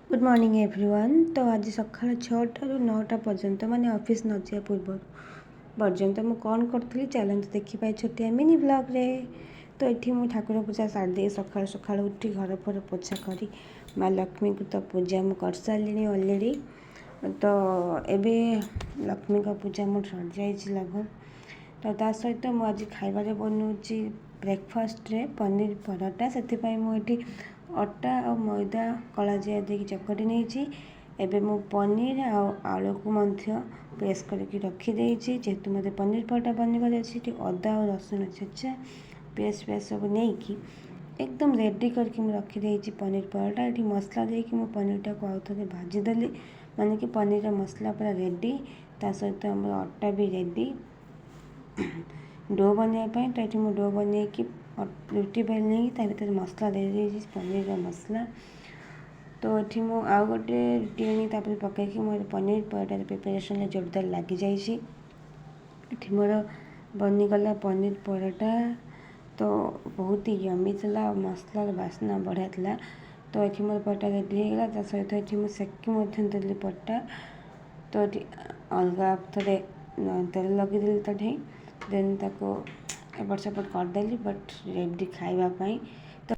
Good morning everyone. ତ ଆଜି ସକାଳ 6ଟାରୁ 9ଟା ପର୍ଯ୍ୟନ୍ତ, ମାନେ ଅଫିସ୍ ନ ଯିବା ପୂର୍ବରୁ ପର୍ଯ୍ୟନ୍ତ ମୁଁ କ'ଣ କରୁଥିଲି, ଚାଲନ୍ତୁ ଦେଖିବା ଏ ଛୋଟିଆ ମିନି ବ୍ଲଗ୍ରେ। ତ ଏଠି ମୁଁ ଠାକୁର ପୂଜା ସାରିଦେଇ ସକାଳୁ ସକାଳୁ ଉଠି ଘର ଫର ପୋଛା କରି ମା ଲକ୍ଷ୍ମୀଙ୍କୁ ତ ପୂଜା ମୁଁ କରିସାରିଲିଣି ଅଲରେଡ଼ି। ତ ଏବେ ଲକ୍ଷ୍ମୀଙ୍କ ପୂଜା ମୋର ସରିଯାଇଛି ଲଗଭଗ। ତ ତା ସହିତ ମୁଁ ଆଜି ଖାଇବାରେ ବନଉଛି ବ୍ରେକଫାଷ୍ଟରେ ପନିର ପରଟା। ସେଥିପାଇଁ ମୁଁ ଏଠି ଅଟା ଆଉ ମଇଦା, କଳା ଜିରା ଦେଇକି ଚକଟି ନେଇଛି। ଏବେ ମୁଁ ପନିର ଆଉ ଆଳୁକୁ ମଧ୍ୟ ପ୍ରେସ୍ କରିକି ରଖିଦେଇଛି, ଯେହେତୁ ମୋତେ ପନିର ପରଟା ବନେଇବାର ଅଛି। ଏଠି ଅଦା ଆଉ ରସୁଣ ଛେଚା, ପିଆଜ ଫିଆଜ ସବୁ ନେଇକି ଏକଦମ ରେଡ଼ି କରିକି ମୁଁ ରଖିଦେଇଛି ପନିର ପରଟା। ଏଠି ମସଲା ଦେଇକି ମୁଁ ପନିରଟାକୁ ଆଉ ଥରେ ଭାଜିଦେଲି, ମାନେ କି ପନିରର ମସଲା ପୁରା ରେଡ଼ି। ତା ସହିତ ଆମର ଅଟା ବି ରେଡ଼ି do ବନେଇବା ପାଇଁ। ତ ଏଠି ମୁଁ do ବନେଇକି ରୁଟି ବେଲି ତା ଭିତରେ ମସଲା ଦେଇଦେଇଛି, ପନିରର ମସଲା। ତ ଏଠି ମୁଁ ଆଉ ଗୋଟେ ରୁଟି ଆଣି ତାପରେ ପକାଇକି ମୋର ପନିର ପରଟାର ପ୍ରିପାରେସନ୍ରେ ଜୋରଦାର ଲାଗିଯାଇଛି। ଏଠି ମୋର ବନିଗଲା ପନିର ପରଟା। ତ ବହୁତ ୟମି ଥିଲା ଆଉ ମସଲାର ବାସ୍ନା ବଢ଼ିଆ ଥିଲା। ତ ଏଠି ମୋର ପରଟା ରେଡ଼ି ହେଇଗଲା। ତା ସହିତ ଏଠି ମୁଁ ସେକି ମଧ୍ୟ ଦେଲି ପରଟା। ତ ଏଠି ଅଲଗା ଥରେ ତେଲ ଲଗେଇଦେଲି ତା ଠେଇଁ, ଦେନ୍ ତାକୁ ଏପଟ ସେପଟ କରିଦେଲି, ବଟ୍ ରେଡ଼ି ଖାଇବା ପାଇଁ।